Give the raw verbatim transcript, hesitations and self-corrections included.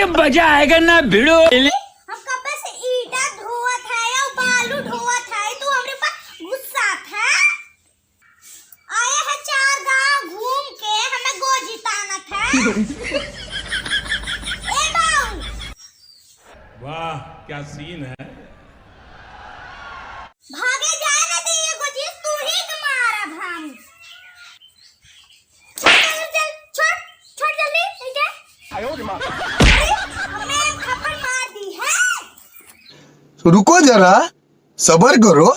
मजा आएगा ना भिड़ो। हम कब से ईटा ढोवत है या बालू ढोवत है, तू हमरे ऊपर गुस्सा था? आए है चार गांव घूम के हमें गोजी तानत है। ए बाऊ, वाह, क्या सीन है। भागे जाए ना दे ये गोजी, तू ही के मारब हम। छोड़, छोड़, छोड़, छोड़ जल्दी, ठीक है? अरे, हमें थप्पड़ मार दी है। तो रुको जरा, सबर करो।